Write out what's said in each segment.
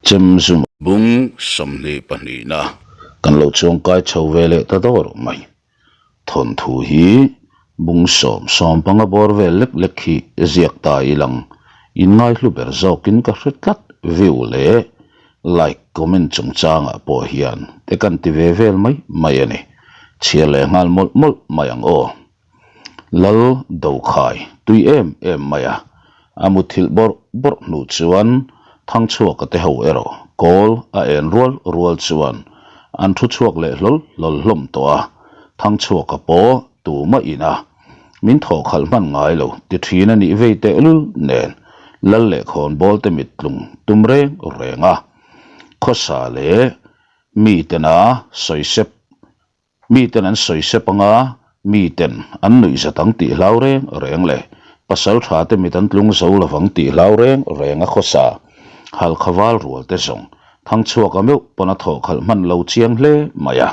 Chem zum. Bung 22 na. Kan lo chuangkai chho ve leh ta dawr mai. Thawnthu hi bung sawm sawm panga bawr vel lek lek hi ziak ta i lang. In ngaihlu ber zawkin ka hre tlat view leh like comment chungchangah pawh hian te kan ti ve vel mai mai a ni. Chhiar leh nghal mawlh mawlh mai ang aw. Lal Dokhai tui em em mai a, a muthilh bawrh bawrh hnu chuan Thangchhuaka te ho erawh kawl a en rual rual chuan an thu chhuak leh hlawl hlawl hlawm tawh a, Thangchhuaka pawh tumah ina min thawh khalh hman ngai lo ti thin a nih vei tehlul nen Lal leh khawnbawl te mittlung tum reng reng a, khawsa leh mitena sawisep Miten an sawi sep anga, miten an nuih zat ang tih hlau reng reng leh pasal tha te mit an tlung zo lovang tih hlau reng reng a khawsa halkha val rual te zawng Thangchhuaka meuh pawn a thawh khalh hman lo chiang hle mai a.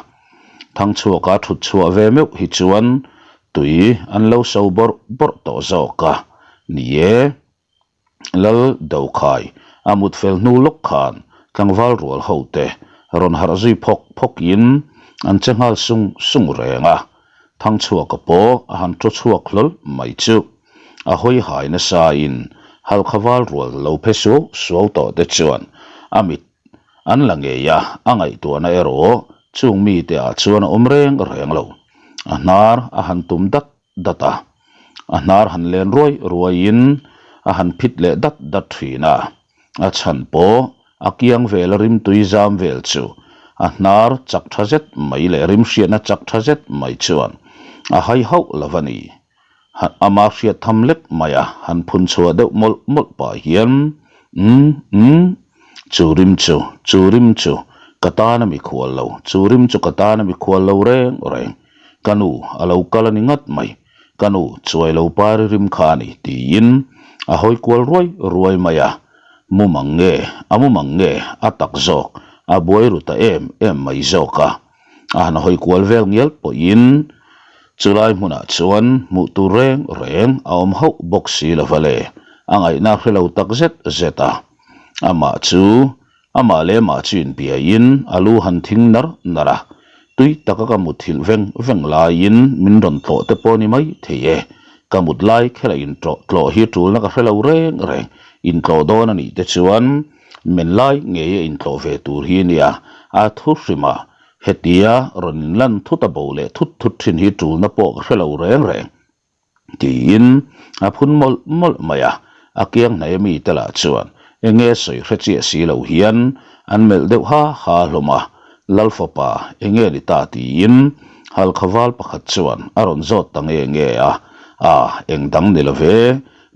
Thangchhuaka thut chhuah ve meuh hi chuan tui an lo so bawrh bawrh tawh zawk a ni e. Lal Dokhai a mut fel hnu lawk khan tlangval rual ho te rawn harh zui phawk phawk in an che nghal sung sung reng a, Thangchhuaka pawh a han thu chhuak hlawl mai chu a hawi hai nasa in halkha val rual lo phe suau suau tawh te chuan a mit an la ngei a, a ngaihtuahna erawh chung mite ah chuan a awm reng reng lo, a hnar a han tum dat dat a, a hnar han len ruai ruaiin a han phit leh dat dat thin a, a chhan pawh a kiang vel a rimtui zam vel chu a hnar chak tha zet mai leh rimhriatna chak tha zet mai chuan a hai hauh lo a ni. Ama hriat tham lek mai a han phun chhuah deuh mawlh mawlh pah hian Umm umm chu rim chu chu rim chu ka tan a mikhual lo chu rim chu ka tan a mikhual lo reng reng. Ka nu a lo kal a ni ngat mai, ka nu chuai lo pari rim kha a ni tiin a hawi kual ruai ruai mai a, mumang nge a mumang nge a tak zawk a buai ru ta em em mai zawk a, a han hawi kual vel ngial pawhin chulai hmunah chuan hmuh tur reng reng a awm hauh bawk si lo va le, a ngaihna hre lo tak zet zet a, amah chu Amah leh amah chu inbiaiin a lu han thing nar nar a, tui taka ka muthilh veng veng laiin min rawn tlawh te pawh a ni mai thei e. Ka mut lai khela intlawh tlawh hi tulna ka hre lo reng reng. Intlawh dawn a nih te chuan men lai ngei a intlawh ve tur hi a nia, a thu hrim a, hetia rawn inlan thut a bo leh thut thut thin hi tulna pawh ka hre lo reng reng. Tiin a phun mawlh mawlh mai a, a kiang hnaih ami te lah chuan eng nge sawi hre chiah si lo hian an melh deuh ha ha hlawm a, Lal fapa eng nge ni ta tiin halkha val pakhat chuan a rawn zawt ta nge nge a, a eng dang ni lo ve,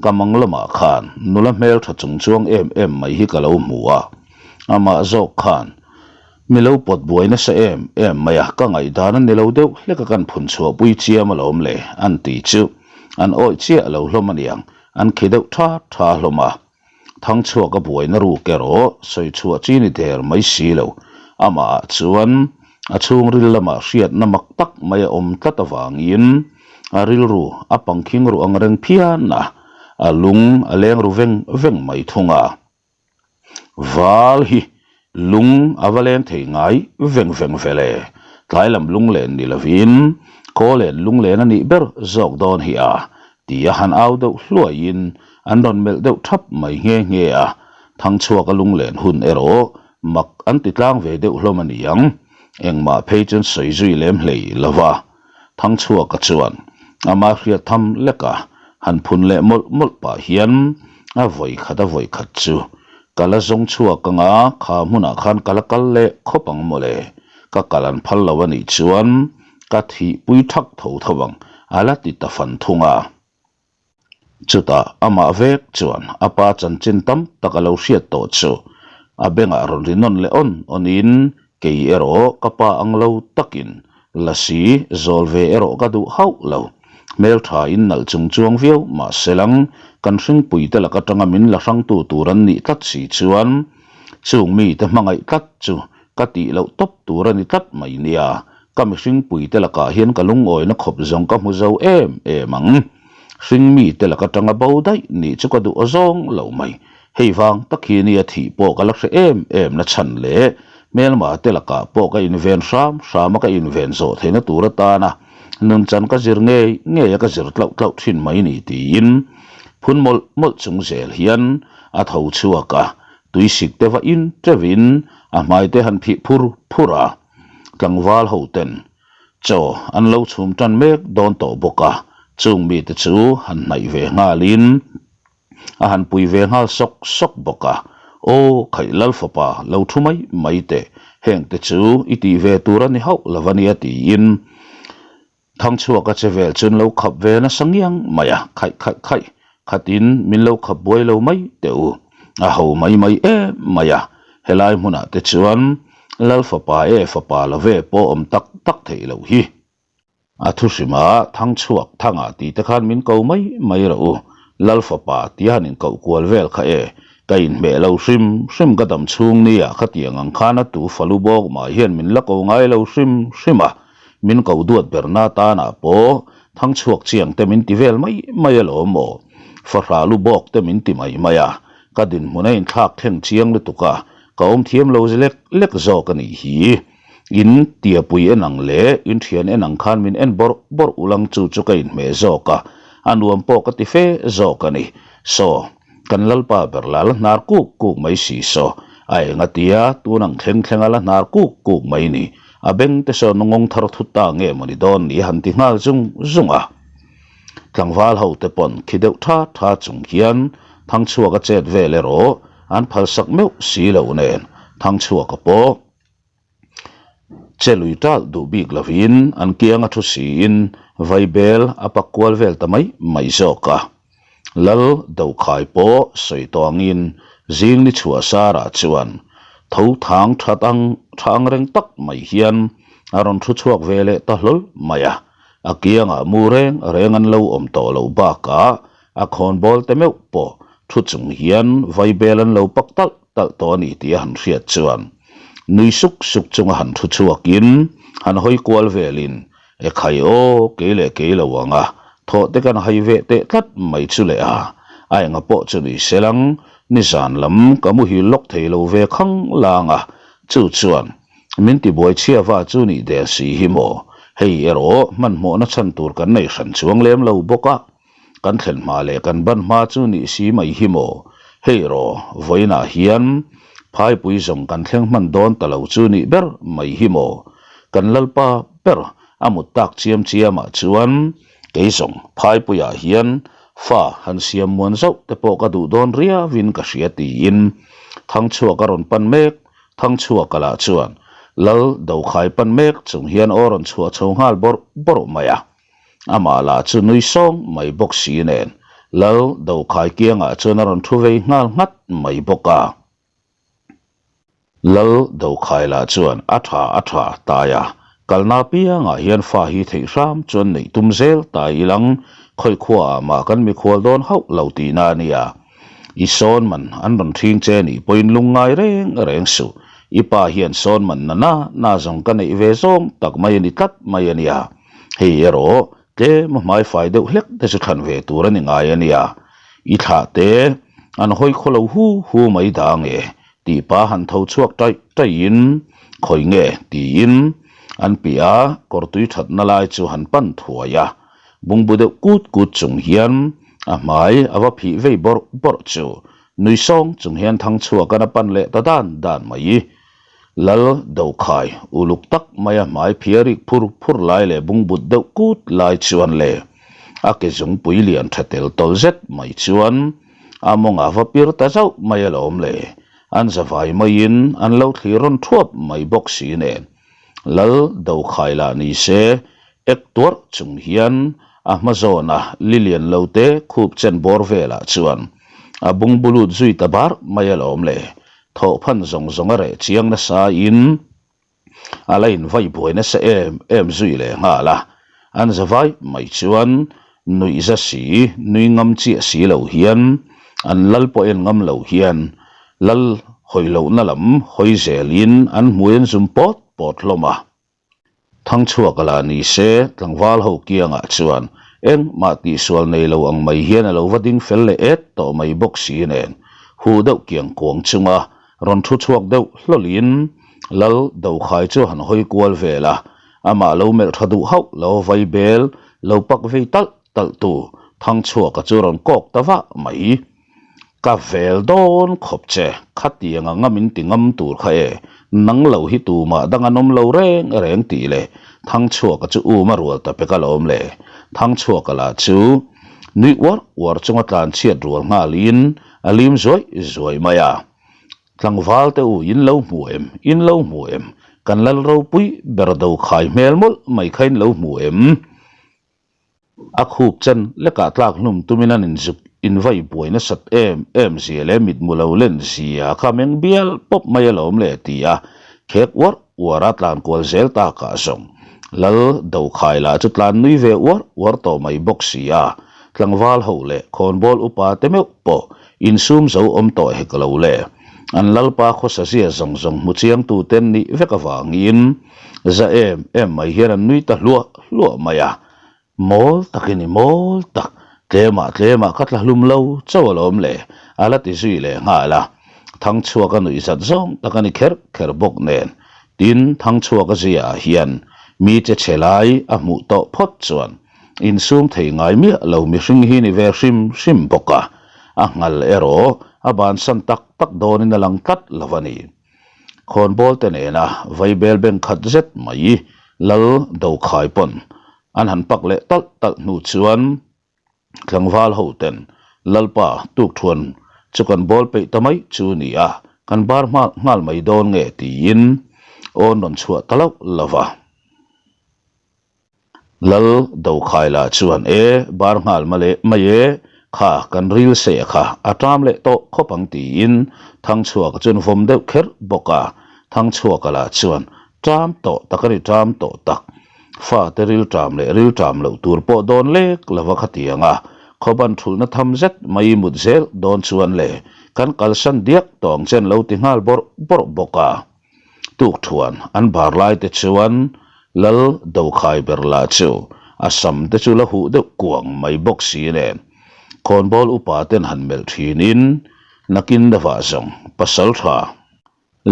ka mang lamah khan nula hmeltha chung chuang em em mai hi ka lo hmu a, amah zawk khan Mi lo pawt buai nasa em em mai a, ka ngaihdan a ni lo deuh hlek a kan phun chhuah pui chiam alawm le, an ti chu. An awih chiah lo hlawm aniang, an khi deuh tha tha hlawm a. Thangchhuak a buaina ruk erawh sawi chhuah chi ni der mai si lo. Amah ah chuan a chhungril lamah hriatna mak tak mai a awm tlat avangin a rilru a pangkhing ruh ang reng phian a, a lung a leng ru veng veng mai thung a. Val hi lung a va leng thei ngai veng veng ve le, tlai lam lunglen ni lovin kawlen lunglen a nih ber zawk dawn hi a, ti a han au deuh hluaiin an rawn melh deuh thap mai nghe nghe a, Thangchhuaka lunglen hun erawh mak an ti tlang ve deuh hlawm a ni ang, engmah phei chuan sawi zui lem hlei lo va. Thangchhuaka chuan ama hriat tham lek a, han phun leh mawlh mawlh pah hian a vawi khat a vawi khat chu ka la zawng chhuak anga kha hmunah khan ka la kal leh khawp ang mawle, ka kal an phal lo a nih chuan ka thihpui thak tho tho ang a la ti ta fan thung a. Chutah amah vek chuan a pa chanchin tam tak a lo hriat tawh chu a bengah rawn ri nawn leh awn awnin kei erawh ka pa ang lo takin lasi zawl ve erawh ka duh hauh lo. Hmeltha in nalh chung chuang viau mahse lang kan hringpuite lak atanga min la hrangtu tur an nih tlat si chuan chung mite hmangaih tlat chu ka tih loh tawp tur a ni tlat mai nia. Ka mihring puite lakah hian ka lungawina khawp zawng ka hmu zo em em ang. Hring mite lak atanga bo daih nih chu ka duh awzawng lo mai. Hei vang tak hi nia thih pawh ka la hre em em na chhan leh hmelma te lakah pawh ka inven hram hram a ka inven zawh theihna tur atana nunchan ka zir ngei ngei a ka zir tlauh tlauh thin mai ni tiin phun mawlh mawlh chung zel hian a tho chhuak a, tuisik te va in teuhin a hmai te han phih phur phur a, tlangval ho ten chaw an lo chhum tan mek dawn tawh bawk a, chung mite chu han hnaih ve nghalin. A han pui ve nghal sawk sawk bawk a, Aw, khaih lal fapa, lo thu mai mai teh, heng te chu i tih ve tur a ni hauh lo a nia tiin Thangchhuaka che vel chuan lo khap ve nasa ngiang mai a, Khaih khaih khaih, khatin min lo khap buai lo mai teh u, a ho mai mai em mai a, helai hmunah te chuan lal fapa e fapa lo ve pawh awm tak tak theih loh hi. A thu hrima Thangchhuak Thanga tih te khan min ko mai mai rawh u, Lal fapa tia han inkoh kual vel kha e, ka inhmeh lo hrim hrim ka dam chhung nia khatiang ang khan a tu falu bawk mah hian min la ko ngai lo hrim hrim a, min ko duat berna tanah pawh Thangchhuak chiang te min ti vel mai mai alawm aw, fahrah lu bawk te min ti mai mai a, ka dinhmun a inthlak thleng chiang lutuk a, ka awm thiam lo lek lek zawk a nih hi. In tiapui en ang leh in thian en ang khan min en bawrh bawrh ulang chu chu ka inhmeh zawk a, a nuam pawh ka ti fe zawk a ni. Saw, kan Lalpa ber la la hnar kuk kuk mai si saw, a eng a tia, tun ang thleng thleng a la hnar kuk kuk mai ni, a beng te sawn ngawng thar thut ta nge maw ni dawn ni a han ti nghal zung zung a. Tlangval ho te pawn khi deuh tha tha chung hian Thangchhuaka chet vel erawh an phalsak meuh si lo nen Thangchhuaka pawh Che lui talh duh bik lovin an kianga thu siin vaibel a pak kual vel ta mai mai zawk a. Lal Dokhai pawh sawi tawh angin zing ni chhuah sarah chuan tho thang that ang tha ang reng tak mai hian a rawn thu chhuak ve leh ta hlawl mai a. A kiangah mu reng reng an lo awm tawh loh bakah a khawnbawl te meuh pawh thu chung hian vaibel an lo pak talh talh tawh a ni tih a han hriat chuan nui suk suk chunga han thu chhuakin han hawi kual velin e khai aw kei leh kei lo ang a thawh te kan hai ve teh tlat mai chu leh a a enga pawh chu ni selang nizan lam ka muhil lawk thei lo ve khang lang a chu chuan min ti buai chhia va chu nih der si hi maw hei erawh hmanhmawhna chhan tur kan nei hran chuang lem lo bawk a. Kan thlen hma leh kan ban hma chu nih si mai hi maw? Hei rawh, vawiinah hian phaipui zawng kan thleng hman dawn ta lo chu nih ber mai hi maw? Kan Lalpa ber a mut tak chiam chiamah chuan kei zawng phaipuiah hian fa han siam muan zauh te pawh ka duh dawn riauin ka hria tiin Thangchhuak a rawn pan mek. Thangchhuaka lah chuan Lal Dokhai pan mek chung hian aw rawn chhuah chho nghal bawrh bawrh mai a. Amah lah chu nui sawng mai bawk si nen Lal Dokhai kiangah chuan a rawn thu vei nghal nghat mai bawk a. Lal Dokhai lah chuan a tha a tha tai a, kalna piangah hian fa hi theih hram chuan neih tum zel ta ilang khawi khuaah mah kan mikhual dawn hauh lo tihna a nia. I sawn man an rawn ṭhing che nih pawhin lung ngai reng reng suh. I pa hian sawn man na na na zawng ka neih ve zawng tak mai a ni tlat mai a nia. Hei erawh tlem a hmaifai deuh hlek te chu thlan ve tur a ni ngai a nia. I thlah te an hawi khaw lo hu hu mai dah nge tih pa han tho chhuak taih taihin khawi nge tiin an piah a kawrtui thatna lai chu han pan thuai a. Bungbu deuh kut kut chung hian a hmai a va phih vei bawrh bawrh chu nui sawng chung hian thangchhuak an a pan leh ta dan dan mai. Lal Dokhai uluk tak maia hmai phiarik phur phur lai leh bungbut deuh kut lai chuan le a ke zungpui lian tha tel tawl zet mai chuan a mawngah va pir ta zauh mai alawm le. An zavai maiin an lo thlir rawn thuap mai bawk si nen Lal Dokhai lah ni se ek tuarh chung hian a hma zawna lilian lo te khup chen bawr velah chuan a bungbu lut zui ta bar mai alawm le. Thawhphan zawng zawng a reh chiang nasa in a la in vai buai nasa em em zui leh nghal a, an za vai mai chuan nuih za si, nui ngam chiah si lo hian an lal pawh en ngam lo hian lal hawi lohna lam hawi zel in an hmui an zum pawt pawt hlawm a. Thangchhuak a la ni se, tlangval ho kiangah chuan engmah tihsual nei lo ang mai hian a lo va ding fel leh et tawh mai bawk si nen. Huh deuh kiang kuang chunga rawn thu chhuak deuh hlawlhin Lal Dokhai chu han hawi kual vel a, amah lo melh tha duh hauh lo vai bel lo pak vei talh talh tu Thangchhuaka chu rawn kawk ta vah mai. Ka vel dawn khawp che, khatiang anga min ti ngam tur kha e, nang lo hi tumah dang an awm lo reng reng tih leh Thangchhuaka chu um a rual ta pek alawm le. Thangchhuaka lah chu nui uar uar chunga tlanchhiat rual nghalin a lim zuai zuai mai a. Tlangval te u in lo hmu em, in lo hmu em, kan lal ropui ber do khai hmel mawlh mai kha in lo hmu em? A khup chen lekah tlak hlum tumin an inzuk invai buai nasat em em zia leh mitmu lo len zia kha meng bial pawp mai alawm le ti a khek uar uar a tlan kual zel takah zawng Lal Dokhai lah chu tlan nui ve uar uar tawh mai bawk si a, tlangval ho leh khawnbawl upa te meuh pawh insum zo awm tawh hek lo le. An Lalpa khawsa zia zawng zawng hmu chiangtu ten nih vek avangin za em em mai hian an nui ta hluah hluah mai a. Mawl tak i ni mawl tak, tlemah tlemah ka tla hlum lo chauh alawm le, a la ti zui leh nghal a. Thangchhuaka nuih zat zawng tak a ni kher kher bawk nen. Tin, Thangchhuaka ziaah hian mi che chhe lai a hmuh tawh phawt chuan insum thei ngai miah lo mihring hi ni ve hrim hrim bawk a, a nghal erawh a bansan tak tak dawnin a lang tlat lo a ni. Khawnbawl te nena vaibel beng khat zet mai Lal Dokhai pawn an han pak leh talh talh hnu chuan tlangval ho ten Lalpa tukthuan chu kan bawl peih ta mai chu ni a, kan bar hma nghal mai dawn nge tiin awn rawn chhuah ta loh lo va. Lal Dokhaila chuan e bar nghal ma leh mai e, kha kan ril seh kha a ṭam leh tawh khawp ang tiin Thangchhuaka chuan vawm deuh kher bawk a, Thangchhuaka lah chuan ṭam tawh tak a ni ṭam tawh tak, fate ril ṭam leh ril ṭam loh tur pawh dawn lek lova khatiang a, khawban ṭhulhna tham zet mai mut zel dawn chuan le kan kalsan diak tawng chen lo ti nghal bawrh bawrh bawk a. Tukthuan an bar lai te chuan Lal Dokhai ber lah chu a sam te chu la huh deuh kuang mai bawk si nen khawnbawl upa ten han melh thin in nakin deuhah zawng pasal tha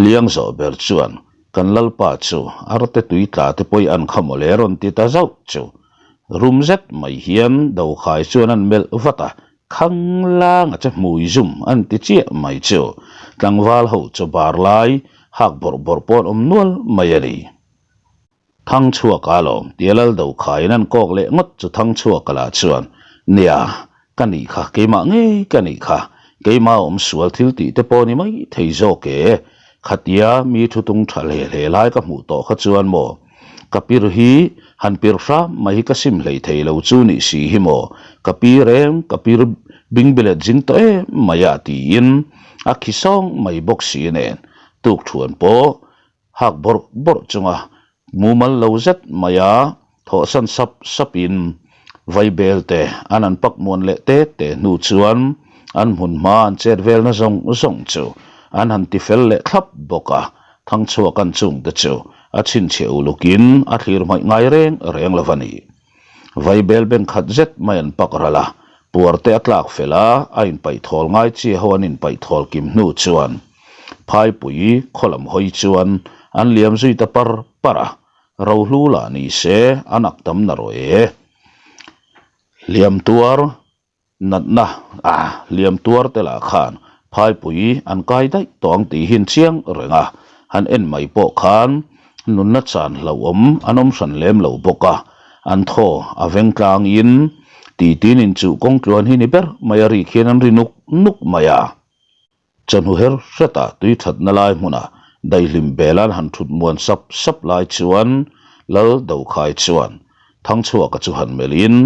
liang zawh ber chuan kan Lalpa chu arte tui tla te pawh i an kha mawle rawn ti ta zauh chu rum zet mai hian Dokhai chuan an melh vat a Khanglang a che hmui zum an ti chiah mai chu tlangval ho chaw bar lai hak bawrh bawrh pawh an awm nual mai a ni. Thangchhuak a lawm tia lal do khaiin an kawk leh ngawt chu Thangchhuaka lah chuan, Nia, ka nih kha, keimah ngei ka nih kha, keimah awm sual thil tih te pawh ni mai thei zawk e, khatia mi thu tung tha hle hle lai ka hmuh tawh kha chuan maw, Ka pir hi han pir hram mai hi ka sim hlei thei lo chu nih si hi maw, ka pi reng ka pir bingbilet zing tawh em mai a tiin a khi sawng mai bawk si nen tukthuan pawh hak bawrh bawrh chunga mumal lo zet mai a thawhsan sap sapin Vaibel te an an pak muan leh te te hnu chuan an hmun hma an chet velna zawng zawng chu an han ti fel leh thlap bawk a, Thangchhuak an chung te chu a chhinchhiah ulukin a thlir hmaih ngai reng reng lo a ni. Vaibel beng khat zet mai an pak ral a, puar te a tlak fel a, a inpaih thawl ngai chi ho an inpaih thawl kim hnu chuan phaipui khaw lam hawi chuan an liam zui ta par par a, Rohlu lah ni se a nak tam na rawh e. Hliam tuar natna a hliam tuar te lah khan phaipui an kai daih tawh ang tih hi an chiang reng a, han en mai pawh khan nunna chan hlauhawm an awm hran lem lo bawk a, an thaw a veng tlangin titin inchuh kawng tluan hi ni ber mai a rik hian an ri nuk nuk mai a. Chawhnu her hretah tui thatna lai hmunah daihlim bela'n han thut muan sap sap lai chuan Lal Dokhai chuan Thangchhuaka chu han melhin,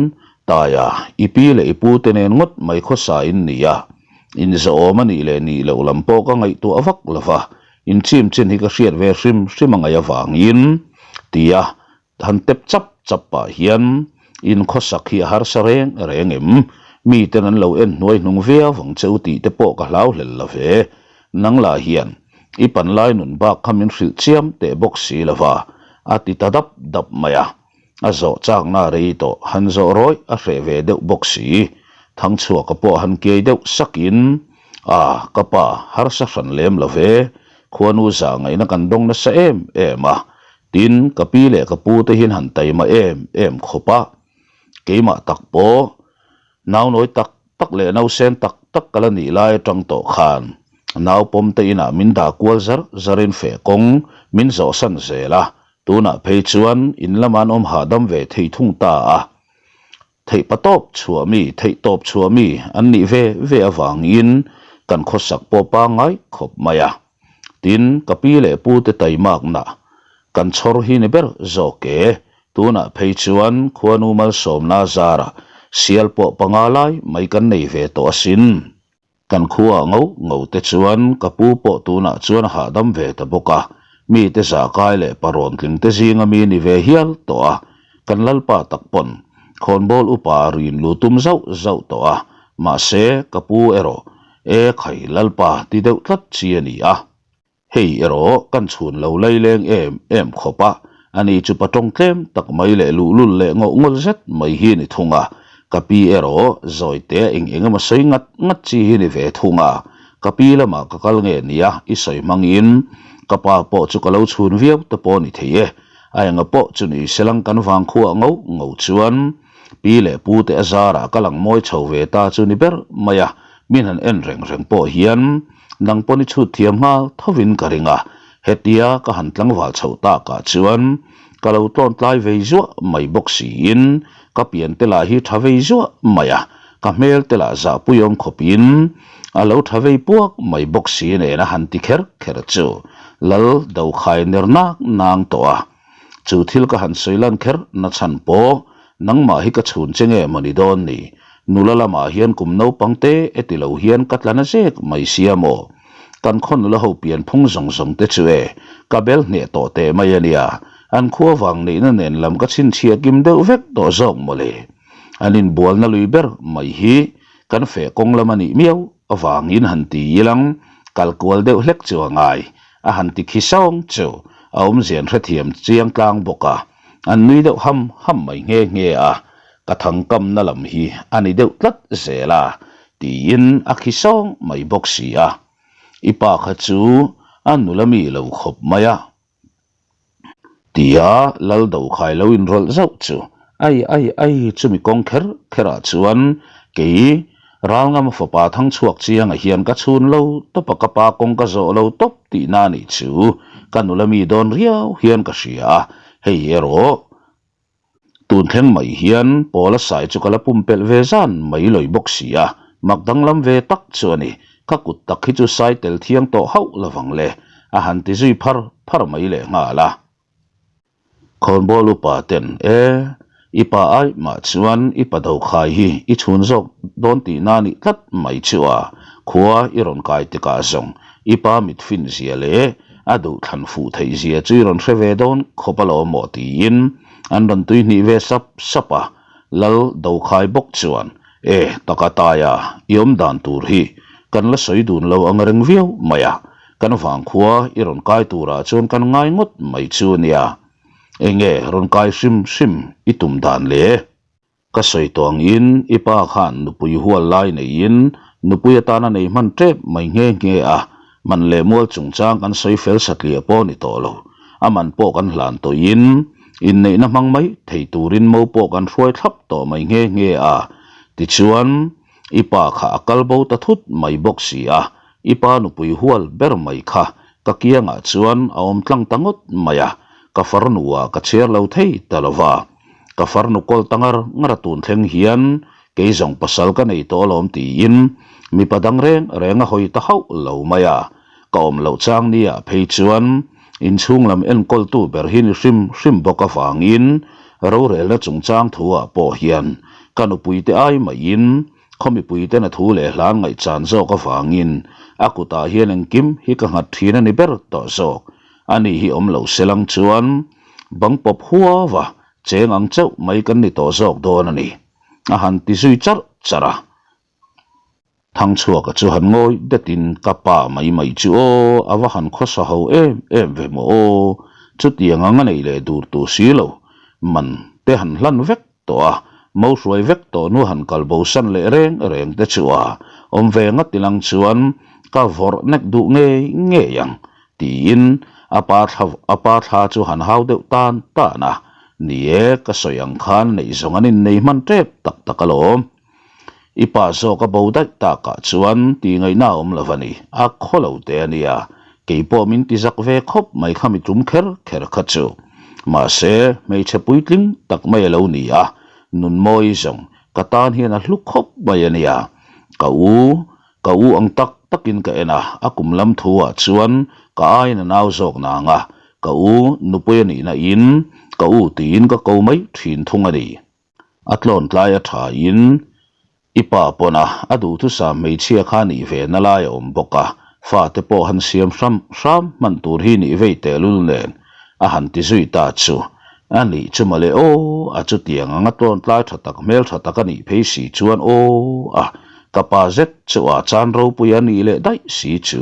Taia, i pi leh i pu te nen ngawt mai khawsa in ni a, inzawhawm a nih leh nih loh lam pawh ka ngaihtuah vak lo va, in chim chin hi ka hriat ve hrim hrim a ngaih avangin, tia Han tep chap chap pah hian in khawsak hi a harsa reng reng em? Miten an lo en hnuai hnung viau vang che u tih te pawh ka hlau hlel lo ve. Nang lah hian i panlai nun bak kha min hrilh chiam teh bawk si lo va, a ti ta dap dap mai a. A zawh chakna rei tawh han zawh rawih a hreh ve deuh bawk si. Thangchhuaka pawh han kiai deuh sakin. A, ka pa, harsa hran lem lo ve, khuanu zah ngaihna kan dawng nasa em em a, tin, ka pi leh ka pu te hian han taima em em khawp a, keimah tak pawh naunawi tak tak leh nausen tak tak ka la nih lai atang tawh khan naupawm te inah min dah kual zar zarin feh kawng min zawhsan zel a, tunah phei chuan in lama an awm hahdam ve thei thung ta a. Theih patawp chhuah mi, theih tawp chhuah mi an nih ve ve avangin kan khawsak pawh pangngai khawp mai a. Tin, ka pi leh pu te taimakna kan chhawr hi ni ber zawk e. Tunah phei chuan khuanu malsawmna zarah sial pawh panga lai mai kan nei ve tawh asin. Kan khuaah ngo ngo te chuan ka pu pawh tunah chuan a hahdam ve ta bawk a, mite zahkai leh parawn tling te zinga mi ni ve hial tawh a, kan lalpa tak pawn khawnbawl upa a rin lu tum zauh zauh tawh a, mahse ka pu erawh e khai lalpa ti deuh tlat chi a ni a. Hei erawh kan chhun lo laileng em em khawp a, ani chu patawng tlem tak mai leh luhlul leh ngawh ngawl zet mai hi ni thung a, ka pi erawh zawite eng eng emaw sawi ngat ngat chi hi ni ve thung a, ka pi lamah ka kal nge nia i sawi hmangin ka pa pawh chu ka lo chhun viau te pawh ni thei e, a enga pawh chu ni selang kan vangkhuah ngau ngau chuan Pi leh pu te a zarah ka lang mawi chho ve ta chu ni ber mai a, min han en reng reng pawh hian nang pawn i chhut thiam nghal thovin ka ring a, hetia ka han tlangval chhoh takah chuan ka lo tlawn tlai vei zuah mai bawk siin ka pian te lah hi tha vei zuah mai a, ka hmel te lah zahpuiawm khawpin a lo tha vei puak mai bawk si nen a han ti kher kher chu Lal Dokhai ner nak nang tawh a. Chu thil ka han sawi lan kher na chhan pawh nangmah hi ka chhun che nge maw ni dawn ni? Nula lamah hian kum naupang te e ti lo hian ka tla na zek mai sia maw? Kan khaw nula ho pian phung zawng zawng te chu e, ka bel hneh tawh teh mai a nia, an khua vang neihna nen lam ka chhinchhiah kim deuh vek tawh zawk maw le? An inbualna lui ber mai hi kan feh kawng lam a nih miau avangin han ti ilang kal kual deuh hlek chu a ngai. A han ti khi sawng chu a awmzian hrethiam chiang tlang bawk a, an nui deuh ham ham mai nghe nghe a, ka thangkamna lam hi a ni deuh tlat zel a, tiin a khi sawng mai bawk si a. I pa kha chu a nula mi lo khawp mai a. Tia lal dokhai lo inrawlh zauh chu ai ai ai chumi kawng kher kherah chuan kei Ralngama fapa thangchhuak chianga hian ka chhun lo tawp a ka pa kawng ka zawh lo tawp tihna anih chu ka nula mi dawn riau hian ka hria a, hei erawh Tun thleng mai hian Pawla sai chu ka la pumpelh ve zan mai lawi bawk si a, mak danglam ve tak chu a ni. Ka kut tak hi chu sai tel thiang tawh hauh lovang le, a han ti zui phar phar mai leh nghal a. Khawnbawl upa ten, E, i pa ai mah chuan i pa dokhai hi i chhun zawk dawn tihna a nih tlat mai chu a, khua i rawn kai tikah zawng i pa mit fin zia leh A duh thlan fuh theih zia chu i rawn hre ve dawn khawp alawm maw tiin an rawn tui hnih ve sap sap a, Lal Dokhai bawk chuan E taka taia i awm dan tur hi kan la sawi dun lo ang reng viau mai a, kan vangkhua i rawn kai turah chuan kan ngai ngawt mai chu nia, enge rawn kai hrim hrim i tum dan le? Ka sawi tawh angin i pa khan nupui hual lai neiin nupui atana nei hman tep mai nghe nghe a, man leh mual chungchang kan sawi fel satliah pawh ni tawh lo. A man pawh kan hlan tawhin inneihna hmang mai thei turin mo pawh kan hruai thlap tawh mai nghe nghe a. Tichuan, i pa kha a kal bo ta thut mai bawk si a, i pa nupui hual ber mai kha ka kiangah chuan a awm tlang ta ngawt mai a, ka farnuah ka chhiar lo thei ta lo va. Ka farnu kawl ta ngar ngar a tun thleng hian kei zawng pasal ka nei tawh alawm tiin mipa dang reng reng a hawi ta hauh lo mai a, ka awm loh chang nia phei chuan inchhung lam enkawltu ber hi ni hrim hrim bawk avangin rorelna chungchang thu ah pawh hian ka nupui te ai maiin khaw mipui ten a thu leh hlan ngaihchan zawk avangin a kutah hian engkim hi ka nghat thin a ni ber tawh zawk. A ni hi awm lo se lang chuan bang pawp huava cheng ang chauh mai kan ni tawh zawk dawn a ni, a han ti zui charh charh a. Thangchhuaka chu han ngawi detin ka pa mai mai chu aw, a va han khawsa ho em em ve maw aw, chutiang ang a nei leh dur tur si lo, man te han hlan vek tawh a. Mo hruai vek tawh hnu han kal bosan leh reng reng te chu a awm ve ngat ilang chuan ka vawrh nek duh ngei ngei ang tiin a pa thla a pa thla chu han hau deuh tan tan a. Ni e, ka sawi ang khan neih zawng an innei hman tep tak tak alawm. I pa zawk a bo daih takah chuan tih ngaihna a awm lo a ni, a khaw lo te a nia, kei pawh min ti zak ve khawp mai kha mi tum kher kher kha chu. Mahse, hmeichhe puitling tak mai a lo ni a, Nunmawi zawng ka tan hian a hlu khawp mai a nia. Ka u, ka u ang tak takin ka en a, a kum lam thu ah chuan ka aiin a nau zawk nang a, ka u nupui a nihna in ka u tiin ka ko mai thin thung a ni. A tlawn tlai a tha in i pa pawn a a duhthusam hmeichhia kha nih ve na lai a awm bawk a, fa te pawh han siam hram hram hman tur hi nih vei tehlul nen a han ti zui ta chu a nih chu mawle aw a chutiang ang a tlawn tlai tha tak hmel tha tak a nih phei si chuan aw a ka pa zet chu a chan ropui a nih leh daih si chu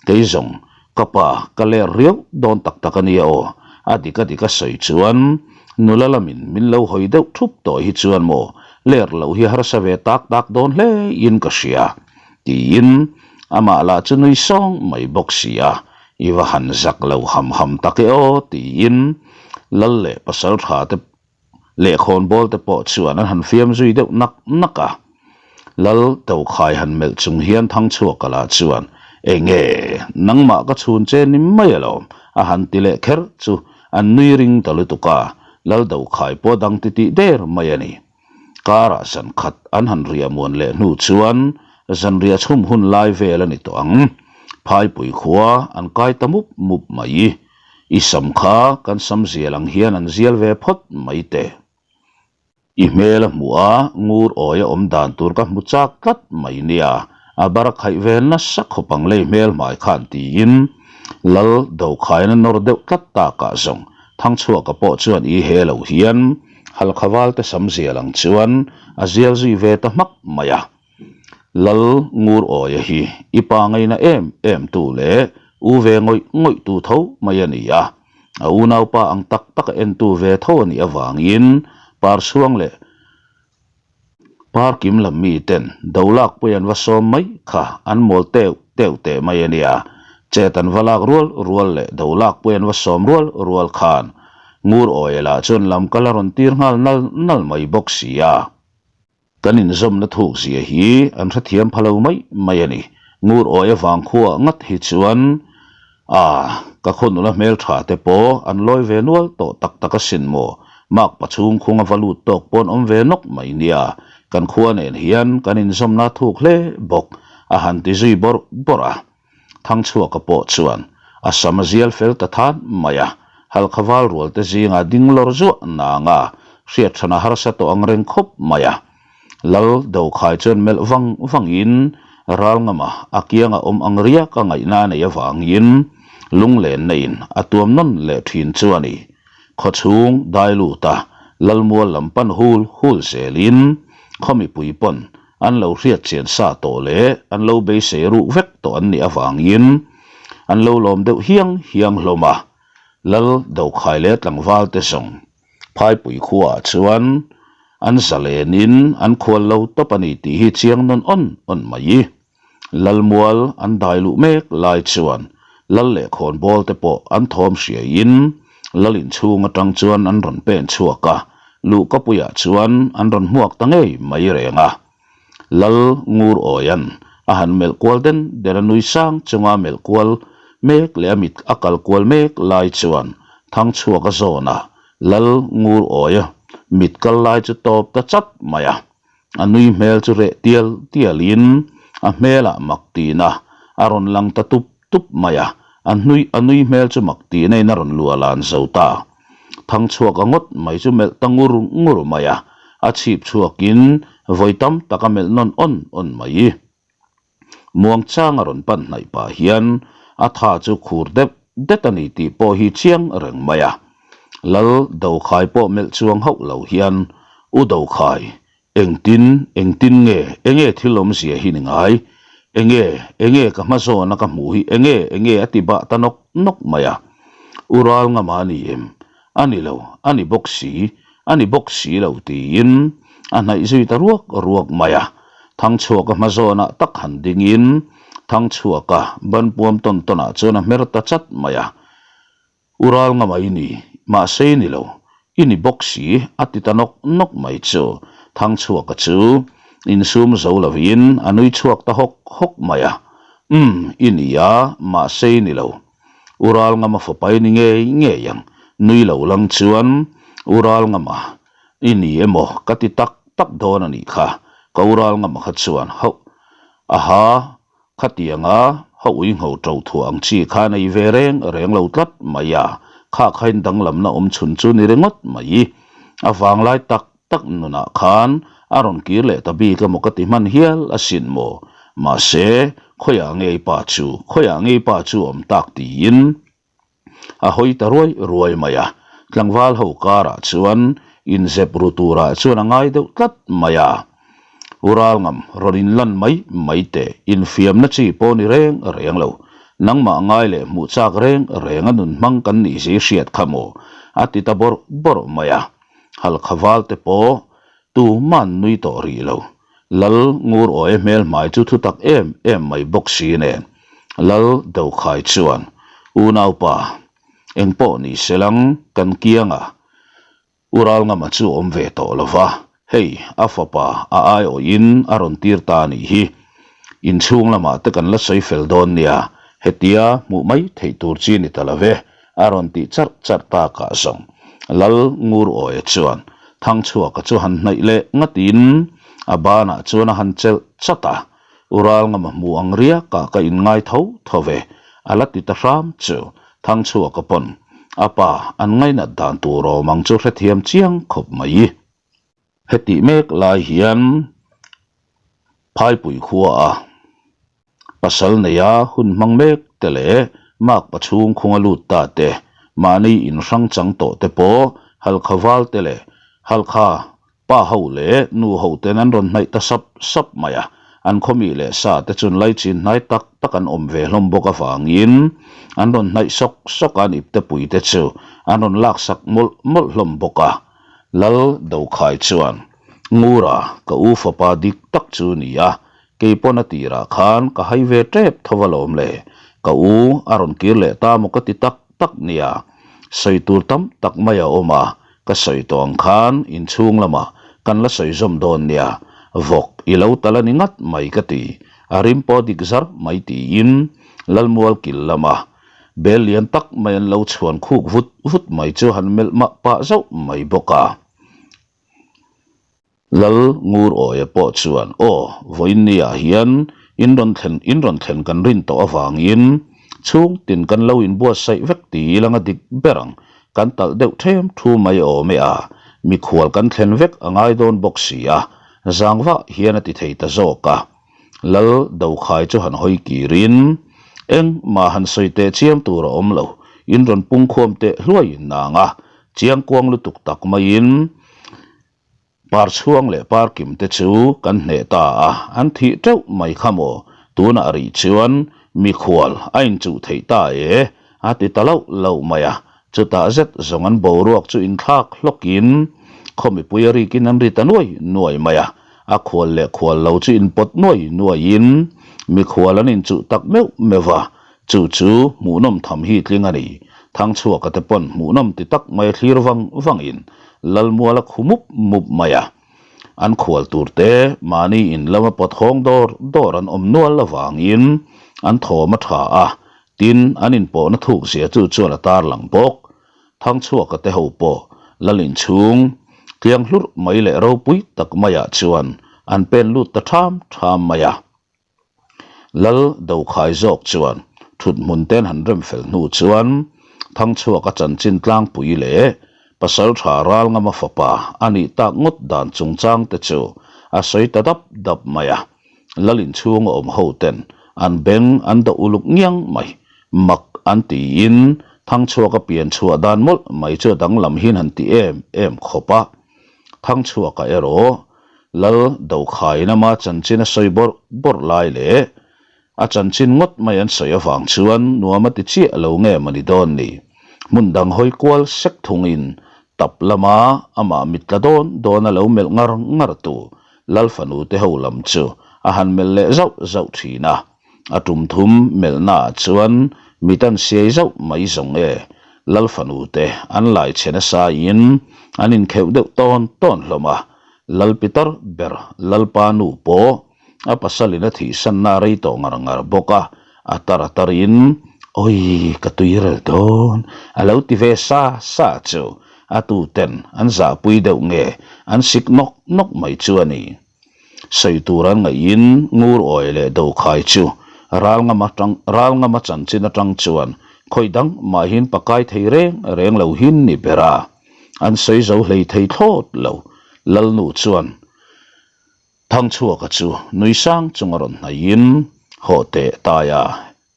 kei zawng Ka pa, ka ler riau dawn tak tak a nia aw, a dik a dik a sawi chuan nula lamin min lo hawi deuh thup tawh hi chuan maw ler loh hi harsa ve tak tak dawn hle in ka hria, tiin amah lah chu nui sawng mai bawk si a, i va han zak lo ham ham tak e aw, tiin Lal leh pasal tha te Lehkhawnbawl te pawh chuan an han fiam zui deuh nak nak a. Lal Tokhai han melh chung hian Thangchhuaka lah chuan, Enge, nangmah ka chhun che ni mai alawm, a han ti leh kher chu an nui ring ta lutuk a, Lal Dokhai pawh dang titih der mai a ni. Karah zan khat an han riah muan leh hnu chuan zanriah chhum hun lai vel a ni tawh ang. Phaipui khua an kai ta mup mup mai. I sam kha kan sam zial ang hian an zial ve phawt mai teh. I hmel a hmuh a, ngur awi a awm dan tur ka hmu chak tlat mai nia, a bar a khaih ve nasa khawp ang lei hmel hmai khan tiin Lal Dokhaiin a nawr deuh tlat takah zawng Thangchhuaka pawh chuan i he lo hian Halkha valte sam zial ang chuan a zial zui ve ta hmak mai a. Lal ngur awia hi i pa ngaina em em tu leh u ve ngawih ngawih tu tho mai a ni a, a unaupa ang tak tak a entu ve tho a nih avangin Parchhuang leh Parkim lam mi ten dolak pawih an va sawm mai kha an mawl teuh teuh teh mai a nia. Chet an va lak rual rual leh dolak pawih an va sawm rual rual khan ngur awia lah chuan lam kal a rawn tir nghal nal nal mai bawk si a. Kan inzawmna thuk zia hi an hrethiam pha lo mai mai a ni. Ngur awi avang khuaah ngat hi chuan a ka khaw nula hmeltha te pawh an lawi ve nual tawh tak tak asin maw? Mak pachhung khung a va lut tawk pawn awm ve nawk mai nia. Kan khua nen hian kan inzawmna thuk hle bawk a han ti zui bawrh bawrh a. Thangchhuaka pawh chuan a sam a zial fel ta than mai a, Halkha val rual te zingah ding lawr zuah nanga hriat than a harsa tawh ang reng khawp mai a. Lal Dokhai chuan melh vang vangin Ralngama a kianga awm ang riak a ngaihna a neih avangin lunglenna in a tuam nawn leh thin chu a ni. Khawchhung dai lut a, Lalmual lam pan hul hul zelin khaw mipui pawn An lo hriat chian sa tawh leh an lo beisei ruk vek tawh an nih avangin an lo lawm deuh hiang hiang hlawm a. Lal Dokhai leh tlangval te zawng Phaipui khuaah chuan an zalenin an khual lo tawp a ni tih hi chiang nawn awn awn mai. Lalmual an dai luh mek lai chuan Lal leh khawnbawl te pawh an thawm hriaiin Lal inchhung atang chuan an rawn pen chhuak a, luhkapuiah chuan an rawn hmuak ta ngei mai reng a. Lal Ngur Awian a han melh kual den den a nui sang chunga melh kual mek leh a mit a kal kual mek lai chuan Thangchhuak a zawn a, Lal Ngur Awia mit kal lai chu tawp ta chat mai a. A nui hmel chu reh tial tialin a hmelah mak tihna a rawn lang ta tup tup mai a, a hnui a nui hmel chu mak tihna in a rawn luah lan zo ta. Thangchhuak a ngawt mai chu melh ta ngur ngur mai a, a chhip chhuakin vawi tam tak a melh nawn awn awn mai. Muangchang a rawn pan hnaih pah hian a tha chu khur deuh det a ni tih pawh hi chiang reng mai a. Lal Dokhai pawh melh chuang hauh lo hian, U Dokhai, engtin, engtin nge, enge thil awmzia hi ni ngai? Enge, enge ka hma zawna ka hmuh hi enge, enge a ti bah ta nawk nawk mai a. U Ralngama a ni em? A ni lo, a ni bawk si, a ni bawk si lo tiin. a hnaih zui ta ruak ruak mai a. Thangchhuaka hma zawnah tak han dingin Thangchhuaka banpuam tawn tawnah chuan a hmer ta chat mai a. U ral nga mai ni, mahse i ni lo, i ni bawk si, a ti ta nawk nawk mai chu. Thangchhuaka chu insum zo lovin a nui chhuak ta hawk hawk mai a. Umm, i ni a, mahse i ni lo. U ral ngama fapa i ni ngei ngei ang, nui lo lang chuan U ral ngama i ni emaw ka ti tak tak dawn a nih kha, ka U ral ngama kha chuan hauh aha Khatianga ha ui ngho to thuah ang chi kha nei ve reng reng lo tlat mai a, kha khain danglamna awm chhun chu ni ringawt mai. A vanglai tak tak nunah khan a rawn kir leh ta bik emaw ka ti hman hial asin maw? Mahse, khawiah ngei pa chu, khawiah ngei pa chu awm tak tiin A hawi ta ruai ruai mai a, tlangval ho karah chuan inzep ru turah chuan a ngai deuh tlat mai a. U Ralngam, rawn inlan mai mai teh, infiamna chi pawh ni reng reng lo. Nangmah ngai leh hmuh chak reng reng a nun hmang kan nih zi hriat kha maw? a ti ta bawrh bawrh mai a. Halkha valte pawh tuman nui tawh rih lo. Lal ngur awi hmel hmai chu thu tak em em mai bawk si nen Lal Dokhai chuan, Unaupa, eng pawh ni se lang kan kianga U Ralngama chu awm ve tawh lo va, hei a fapa a aiawhin a rawn tir ta a nih hi. Inchhung lamah te kan la sawi fel dawn nia, hetia hmuh mai theih tur chi ni ta lo ve, A rawn tih charh charh takah zawng Lal Ngur Awia chuan Thangchhuaka chu han hnaih leh ngatin a banah chuan a han chelh chat a, U Ralngama hmu ang riakah ka inngai tho tho ve, a la ti ta hram chu Thangchhuaka pawn a pa an ngainat dan tur awm ang chu hrethiam chiang khawp mai. Hetih mek lai hian Phaipui khuaah Pasal neia hun hmang mek te leh makpa chhung khunga lut ta te, mahni in hrang chang tawh te pawh Halkha val te leh Halkha pa ho leh nu ho ten an rawn hnaih ta sap sap mai a. An khawmi leh sa te chun laichin hnai tak tak an awm ve hlawm bawk avangin an rawn hnaih sawk sawk a, an iptepui te chu an rawn laksak mawlh mawlh hlawm bawk a. Lal Dokhai chuan, Ngura, ka u fapa dik tak chu ni a, Kei pawn a tirah khan ka hai ve tep tho alawm le, ka u a rawn kir leh ta maw ka ti tak tak nia. Sawi tur tam tak mai a awm a, ka sawi tawh ang khan inchhung lamah kan la sawi zawm dawn nia, vawk i lo tal a ni ngat mai ka ti, a rim pawh dik zar mai tiin Lalmual kil lama bel lian tak mai an lo chhuan khuk vut vut mai chu han melh mah pah zauh mai bawk a. Lal Ngur Awia pawh chuan, Aw, vawiinniah hian in rawn thlen, in rawn thlen kan rin tawh avangin chhung tin kan lo inbuatsaih vek ti ilang a dik ber ang, kan talh deuh ṭhem thu mai awm e a, mikhual kan thlen vek a ngai dawn bawk si a, zangvah hian a ti thei ta zawk a. Lal Dokhai chu han hawi kirin, Engmah han sawi teh chiam tur a awm lo, in rawn pungkhawm teh hluai nang a, chiangkuang lutuk tak maiin, Parchhuang leh Parkim te chu kan hneh ta a, an thih teuh mai kha maw? Tunah rih chuan mikhual a inchuh theih ta e, a ti ta loh loh mai a. Chutah zet zawng an boruak chu inthlak hlawkin khaw mipui a rikin an ri ta nuai nuai mai a. A khual leh khual lo chu inpawt nuai nuaiin mikhual an inchuh tak meuh meuh a, Chu chu hmuhnawm tham hi tling a ni. Thangchhuaka te pawn hmuhnawm ti tak mai a thlir vang vangin Lalmual a khu mup mup mai a. An khual tur te mahni in lama pawt hawng dawr dawr an awm nual avangin an thawm a tha a, tin an inpawhna thuk zia chu chuan a tarlang bawk. Thangchhuaka te ho pawh Lal inchhung tliang hlurh mai leh ropui tak maiah chuan an pen lut ta ṭham ṭham mai a. Lal Dokhai zawk chuan thut hmun ten han rem fel hnu chuan Thangchhuaka chanchin tlangpui leh Pasaltha Ralngama fapa a nih tak ngawt dan chungchang te chu a sawi ta dap dap mai a. Lal inchhung a awm ho ten an beng an dawh uluk ngiang mai. Mak an tiin Thangchhuaka pian chhuah dan mawlh mai chu a danglam hian han ti em em khawp a. Thangchhuaka erawh Lal Dokhaiin ama chanchin a sawi bawrh bawrh lai leh a chanchin ngawt mai an sawi avang chuan nuam a ti chiah lo nge mawni dawn ni. Hmun dang hawi kual sek thungin. Tap lama amah mit tla dawn dawn a lo melh ngar ngar tu Lal fanu te ho lam chu a han melh leh zauh zauh thin a. A tum thum melhna ah chuan mit an siai zauh mai zawng e. Lal fanu te an lai chhe nasa in an inkheuh deuh tawn tawn hlawm a. Lal pitar ber Lalpa nu pawh A pasalin a thihsanna a rei tawh ngar ngar bawk a, a tar a tarin, Awi, ka tui rel dawn, a lo ti ve sa sa chu a tuten an zahpui deuh nge an sik nawk nawk mai chu a ni. Sawi tur an ngaihin ngur awi leh dokhai chu ral ngam atang ral ngama chanchin atang chuan khawi dang mahin pakai thei reng reng lo hin ni ber a, an sawi zo hlei thei thlawt lo. Lalnu chuan Thangchhuaka chu nui sang chung a rawn hnaihin, Haw teh Taia,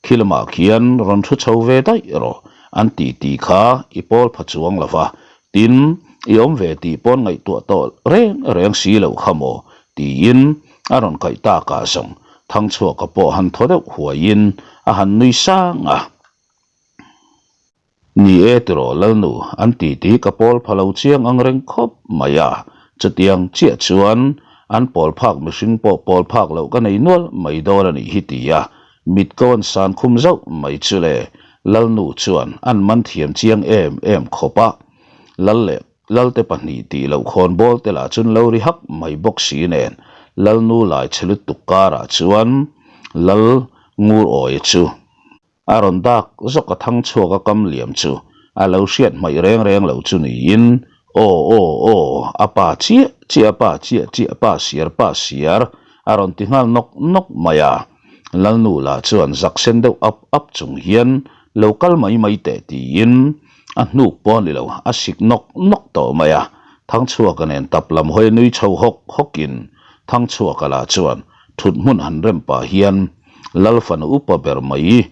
khi lamah khian rawn thu chho ve daih rawh, an ti tih kha i pawl pha chuang lo va, tin, i awm ve tih pawn ngaihtuah tawh reng reng si loh kha maw? tiin a rawn kaih takah zawng Thangchhuaka pawh han thaw deuh huaiin a han nui sang a. Ni e tiraw Lalnu, an ti tih ka pawl pha lo chiang ang reng khawp mai a, chutiang chiah chuan an pawl phak mihring pawh pawl phak loh ka nei nual mai dawn a nih hi ti a, mit ko an san khum zauh mai chu le, Lalnu chuan an man thiam chiang em em khawp a, Lal leh Lalte pahnih tih loh khawn bawl te lah chuan lo ri hak mai bawk si nen, Lalnu lai chhe lutuk karah chuan Lal Ngur Awia chu. A rawn dak zawk a thang chhuak a kam liam chu a lo hriat hmaih reng reng lo chu niin, Aw aw aw, a pa chiah chiah a pa chiah chiah pa siar pa siar a rawn ti nghal nawk nawk mai a. Lalnu lah chuan zak sen deuh ap ap chung hian lo kal mai mai teh tiin a hnuk pawh ni lo a sik nawk nawk tawh mai a. Thangchhuaka nen tap lam hawi nui chho hawk hawkin Thangchhuaka lah chuan thut hmun han rem pah hian Lal fanu upa ber mai,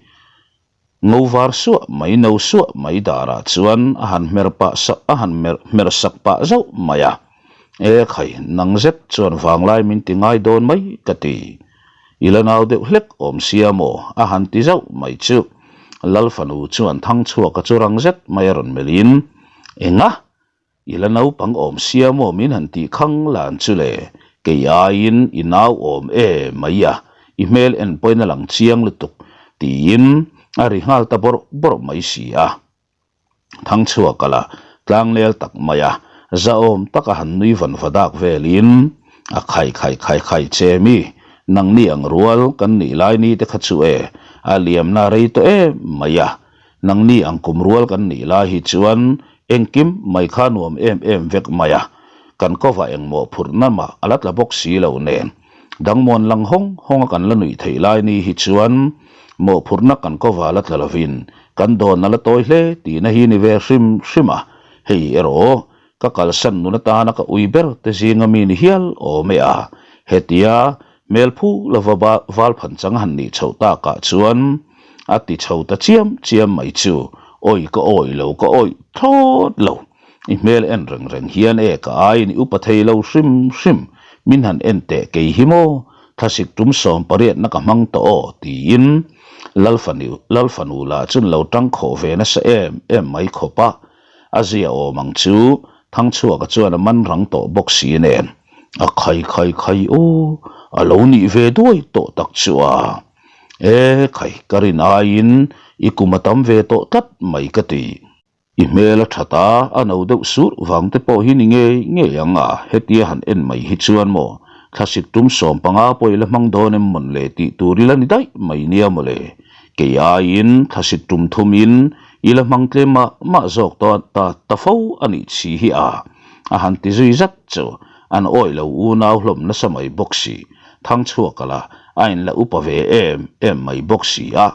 ngo var suah mai, no suah mai darah chuan a han hmer pah sak, a han mer hmer sak pah zauh mai a. E khai, nang zet chuan vanglai min ti ngai dawn mai ka ti. I la nau deuh hlek awm sia maw? a han ti zauh mai chu. Lal fanu chuan Thangchhuaka chu rang zet mai a rawn melhin, Enga? I la naupang awm sia maw min han tih khang lan chu le, kei aiin i nau awm e mai a, i hmel en pawhin a lang chiang lutuk, tiin a ri nghal ta bawrh bawrh mai si a. Thangchhuaka la tlangnel tak mai a, zahawm taka han nui van va dak velin a khai khai khai khai che mi, nangni ang rual kan nih lai ni te kha chu e, a liamna rei tawh em mai a, Nangni ang kum rual kan nih lai hi chuan engkim mai kha nuam em em vek mai a, kan kawva engmawh phurhna mah a la tla bawk si lo nen. Dangmuan lang hawng hawng a kan la nuih theih lai ni hi chuan mawhphurhna kan kawva la tla lovin kan dawn a la tawi hle tihna hi ni ve hrim hrim a, hei erawh ka kalsan nun atana ka ui ber te zinga mi ni hial awm e a, hetia Hmel phu lova val phan chang han nih chhoh takah chuan a ti chho ta chiam chiam mai chu, Awi ka awi lo, ka awi thlawt lo. I hmel en reng reng hian e ka aiin i upa thei lo hrim hrim, min han en teh kei hi maw, thlasik tum 18 na ka hmang tawh aw tiin Lalfanu Lalfanu lah chun lo tang khawh ve nasa em em mai khawp a, a zia awm ang chu Thangchhuaka chuan a man rang tawh bawk si nen. A khai khai khai aw, a lo nih ve duai tawh tak chu a. E khai, ka rin aiin i kum a tam ve tawh tlat mai ka ti. I hmel a that a, a no deuh surh vang te pawh hi ni ngei ngei ang a, hetia han en mai hi chuan maw, thlasik tum 15 pawh i la hmang dawn em mawn le tih tur i la ni daih mai nia maw le. Kei aiin thlasik tum thumin i la hmang tlem mah mah zawk tawh ta ta fo a nih chhi hi a. A han ti zui zat chu an awih lo unau hlawm nasa mai bawk si, Thangchhuaka lah a inla upa ve em em mai bawk si a.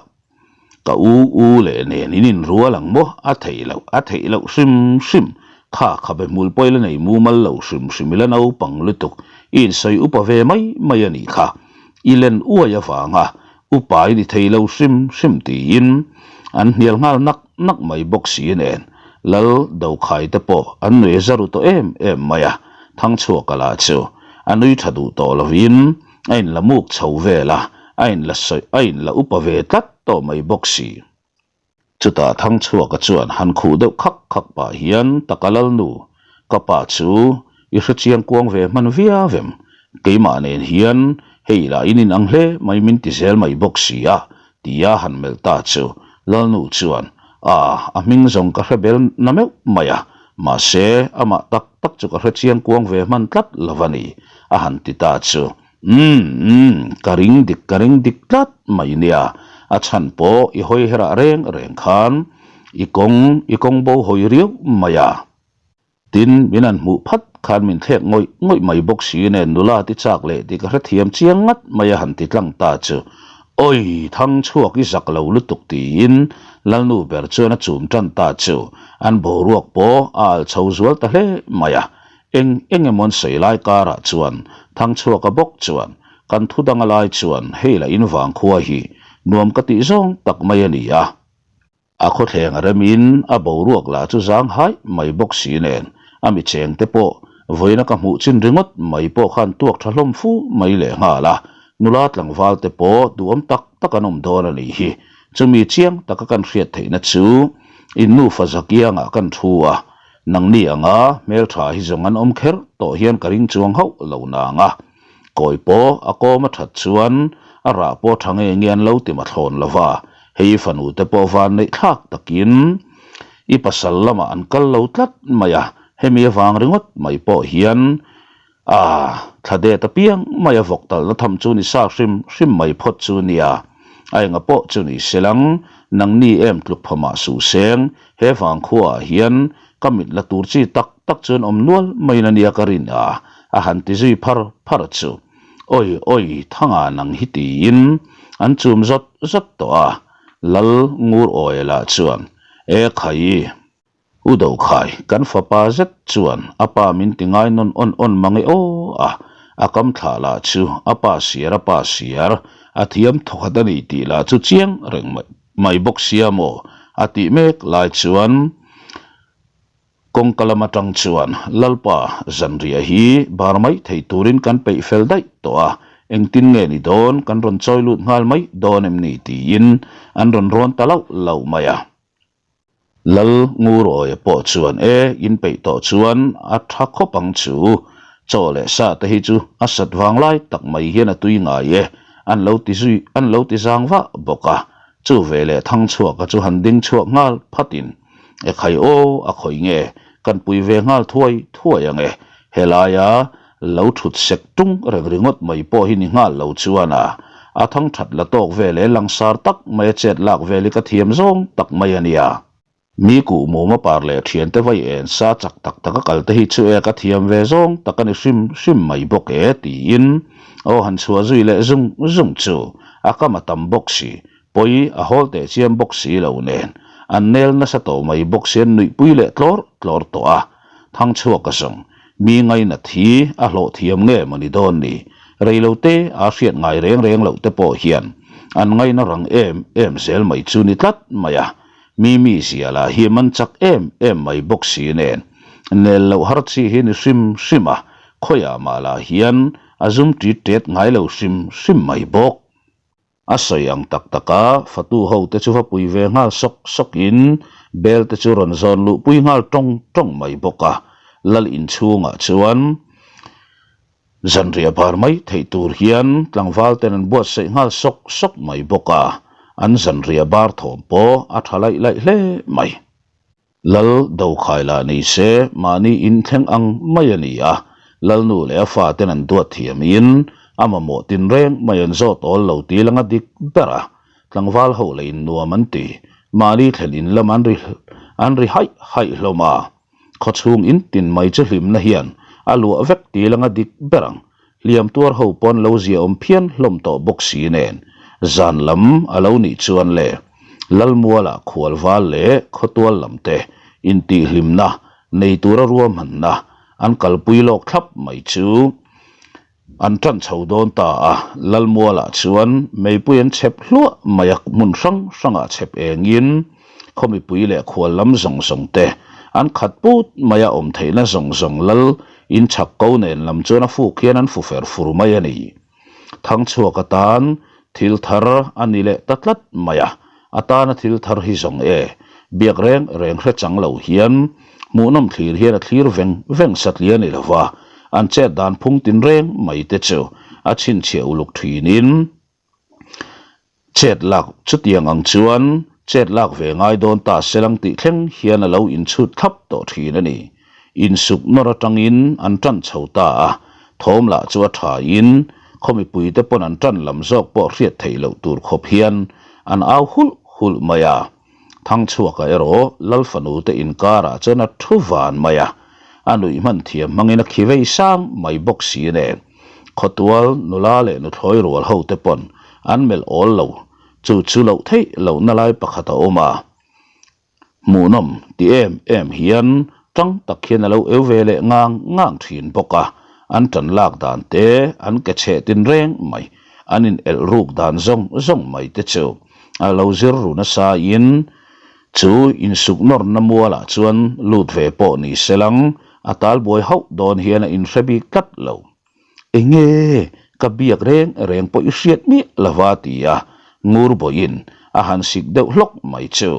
Ka u u leh nen in inrual ang maw? A theih loh, a theih loh hrim hrim. Kha khabe hmul pawh ila nei mumal lo hrim hrim ila naupang lutuk, i insawi upa ve mai mai a nih kha. I len uai avanga Upa i ni thei lo hrim hrim tiin an hnial nghal nak nak mai bawk si nen Lal Dokhai te pawh an nui za ru tawh em em mai a, Thangchhuaka lah chu a nui tha duh tawh lovin a inla muk chho vel a, a inla sawi a inla upa ve tlat tawh mai bawk si. Chutah Thangchhuaka chuan han khuh deuh khak khak pah hian taka Lalnu, ka pa chu i hrechiang kuang ve hman viau em? Keimah nen hian hei lah in inang hle mai min ti zel mai bawk si a, tia han melh ta chu Lalnu chuan, A, a hming zawng ka hre bel na meuh mai a, mahse amah tak tak chu ka hrechiang kuang ve hman tlat lo a ni, a han ti ta chu. Umm, umm, ka ring dik, ka ring dik tlat mai nia, a chhan pawh i hawi herah reng reng khan i kawng, i kawng bo hawi riau mai a. Tin, min han hmuh phat khan min thlek ngawih ngawih mai bawk si nen nula ti chak leh tih ka hrethiam chiang ngat mai a han ti tlang ta chu. Awi, thang chhuak i zak lo lutuk tiin Lalnu ber chuan a chum tan ta chu, an boruak pawh a alh chho zual ta hle mai a. Eng eng emaw an sawi lai karah chuan Thangchhuaka bawk chuan kan thu danga lai chuan hei lah in vang khua hi nuam ka tih zawng tak mai a ni a. A khawthleng a remin a boruak lah chu zang haih mai bawk si nen a mi cheng te pawh vawiina ka hmuh chin ringawt mai pawh khan tuak tha hlawm fu mai lehnghal a, nula tlangval te pawh duhawm tak tak an awm dawn a nih hi. Chumi chiang taka kan hriat theihna chu in nufa zakiangah kan thu a, Nangni anga hmeltha hi zawng an awm kher tawh hian ka ring chuang hauh lo nang a. Kawi pawh a kawm a that chuan a rah pawh tha nge nge an lo ti mathlawn lo va, hei i fanu te pawh van neih thlak takin i pasal lamah an kal lo tlat mai a, hemi avang ringawt mai pawh hian A, thla det apiang mai a vawk talna tham chu ni sa hrim hrim mai phawt chu nia. A enga pawh chu ni selang, nangni em tluk pha mah suh seng, he vangkhua ah hian ka mit la tur chi tak tak chuan awm nual maiin a nia ka rin a, a han ti zui phar phar chu. Awi awi, Thanga nang hi tiin an chum zawt zawt tawh a, Lal Ngur Awi lah chuan, E khai, U Dokhai, kan fapa zet chuan a pa min ti ngai nawn awn awn mang e aw a, a kam thlah lah chu a pa siar a pa siar, a thiam thawkhat a ni tih lah chu chiang reng mai bawk sia maw a tih mek lai chuan kawngka lam atang chuan Lalpa zanriah hi bar mai thei turin kan peih fel daih tawh a, engtin nge ni dawn kan rawn chawi lut nghal mai dawn em ni tiin an rawn rawn ta lauh lauh mai a. Lal Ngurawia pawh chuan e, in peih tawh chuan a tha khawp ang chu. Chaw leh sa te hi chu a sat vang lai tak mai hian a tui ngai e, an lo ti zui, an lo ti zang vah bawk a. Chu veleh Thangchhuaka chu han ding chhuak nghal phatin, E khai aw, a khawi nge, kan pui ve nghal thuai thuai ang e, helaia Lo thut sek tung reng ringawt mai pawh hi ni nghal lo chuan a, a thang that la tawk vel e langsar tak mai a chet lak vel hi ka thiam zawng tak mai a nia. Mi kuh mum a par leh thiante vai en sa chak tak tak a kal te hi chu e ka thiam ve zawng tak a ni hrim hrim mai bawk e tiin aw han chhuah zui leh zung zung chu a kam a tam bawk si, pawi a hawl teh chiam bawk si lo nen an nel nasa tawh mai bawk si an nuihpui leh tlawr tlawr tawh a. Thangchhuaka zawng, mi ngainat hi a hlawh thiam nge maw ni dawn ni? Reilote a hriat ngai reng reng loh te pawh hian an ngaina rang em em zel mai chu ni tlat mai a. Mi mizia lah hi man chak em em mai bawk si nen, nel loh har chi hi ni hrim hrim a, khawiah mah lah hian a zum tit tet ngai lo hrim hrim mai bawk. A sawi ang tak tak a, fatu ho te chu va pui ve nghal sawk sawk in bel te chu rawn zawn luh pui nghal tawng tawng mai bawk a. Lal inchhungah chuan zanriah bar mai theih tur hian tlangval ten an buatsaih nghal sawk sawk mai bawk a, an zanriah bar thawm pawh a tha laih laih hle mai. Lal Dokhai lah ni se mahni in thleng ang mai a ni a, Lalnu leh a faten an duat thiamin a mamawh tinreng mai an zawt awl lo ti lang a dik ber a, tlangval ho leh in nuam an ti, mahni thlen in lam an ri an ri haih haih hlawm a, khawchhung in tin mai chu hlimna hian a luah vek ti lang a dik ber ang. Hliam tuar ho pawn lo zia awm phian hlawm tawh bawk si nen, zan lam a lo nih chuan le Lalmuala khualval leh khawtual lam te intihhlimna nei tura ruahmanna an kalpui lawk thlap mai chu an tan chho dawn ta a, Lalmuala chuan meipui an chhep hluah mai a, hmun hrang hrangah chhep engin khaw mipui leh khual lam zawng zawng te an khat put mai a, awm theihna zawng zawng lal In chhak ko nen lam chuan a fuk hian an fu fer fur mai a ni. Thangchhuak atan thil thar a ni leh ta tlat mai a. A tana thil thar hi zawng e. Biak reng reng hre chang lo hian hmuhnawm thlir hian a thlir veng veng satliah a ni lo va, an chet dan phung tinreng mai te chu a chhinchhiah uluk thinin Chet lak chutiang ang chuan chet lak ve ngai dawn ta selang tih thleng hian a lo inchhut thlap tawh thin a ni. Insuk nawr atangin an tan chho ta a, thawm lah chu a thain khaw mipuite pawn an tan lam zawk pawh hriat theih loh tur khawp hian an au hulh hulh mai a. Thangchhuaka erawh Lal fanute inkarah chuan a thu van mai a, a nuih hman thiam hmangin a khi vei sang mai bawk si nen. Khawtual nula leh nuthlawi rual ho te pawn an melh awl lo, chu chu loh theih lohna lai pakhat a awm a. Hmuhnawm ti em em hian tang tak hian a lo eu ve leh ngang ngang thin bawk a, an tan lak dan te, an ke cheh tin reng mai, an in elh ruk dan zawng zawng mai te chu a lo zir ru nasa in chu insuk nawrna mualah chuan lut ve pawh ni se lang A talbuai hauh dawn hian a inhre bik tlat lo. Enge ka biak reng reng pawh i hriat miah lova ti a, Ngurbawiin a han sik deuh hlawk mai chu